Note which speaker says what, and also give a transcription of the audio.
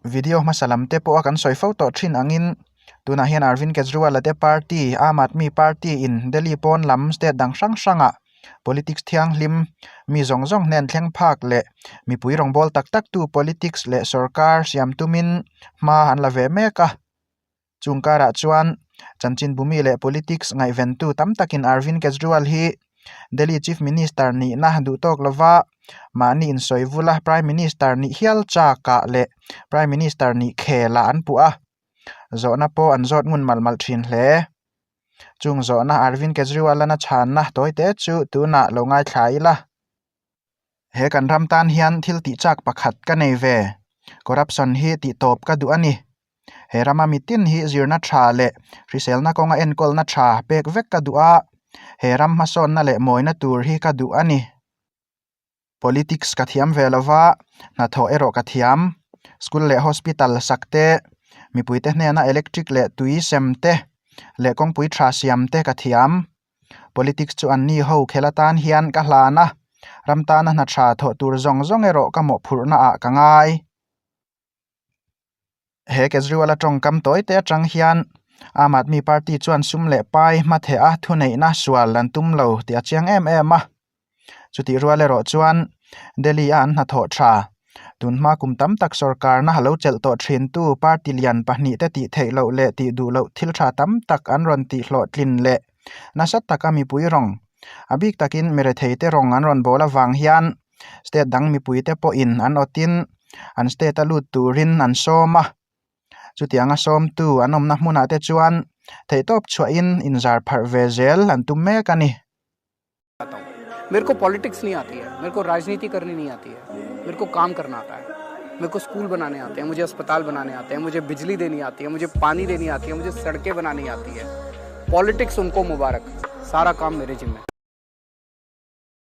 Speaker 1: Video hmasa lam te pawha kan sawi fo tawh thin angin tunah hian Arvind Kejriwal-a te party Aam Aadmi Party in Delhi pawn lam state dang hrang hrangah politics thianghlim mi zawng zawng hnen thleng phak leh mipui rawngbâwl tak tak tu politics leh sorkar siam tumin hma an la ve mek a. Chung karah chuan chanchin bumi leh politics ngaihventu tam takin Arvind Kejriwal hi Delhi Chief Minister nihna duh tawk lova mahni insawi vula Prime Minister nih hial chakah leh Prime Minister nih khelah an puh a, zawhna pawh an zawt ngun malh malh thin hle. Chung zawhna Arvind Kejriwal-a chhanna tawite chu tunah lo ngaithla ila. He kan ram tan hian thil tih chak pakhat ka nei ve. Corruption hi tih tawp ka duh a ni. He rama mitin hi zirna tha leh hriselna kawnga enkawlna tha pek vek ka duh a, he ram hmasawnna leh mawina tur hi ka duh a ni. Politics ka thiam ve lova, hnathawh erawh ka thiam. School leh hospital sak te, mipuite hnena electric leh tui sem te leh kawngpui tha siam te ka thiam. Politics chu an ni ho khel atan hian ka hlan a, ram tana hna tha thawh tur zawng zawng erawh ka mawhphurhna ah ka ngai. He Kejriwal-a tawngkam tawi te atang hian Aam Aadmi Party chuan sum leh pai hmatheh a thuneihna sual an tum lo tih a chiang em em a. Chutih rual erawh chuan Delhi a an hnathawh tha. Tunhma kum tam tak sorkarna lo chelh tawh thintu party lian pahnih te tih theih loh leh tih duh loh thil tha tam tak an rawn tih hlawhtlin leh nasa taka mipui rawng a bik takin mirethei te rawng an rawn bawl avang hian state dang mipui te pawhin an awtin an state a lut turin an sawm a. Chutianga sawmtu an awmna hmunah te chuan theihtawp chhuahin inzar pharh ve zel an tum mek a ni.
Speaker 2: मेरे को पॉलिटिक्स नहीं आती है मेरे को राजनीति करनी नहीं आती है मेरे को काम करना आता है मेरे को स्कूल बनाने आते हैं मुझे अस्पताल बनाने आते हैं मुझे बिजली देनी आती है मुझे पानी देनी आती है मुझे सड़कें बनानी आती है पॉलिटिक्स उनको मुबारक सारा काम मेरे जिम्मे।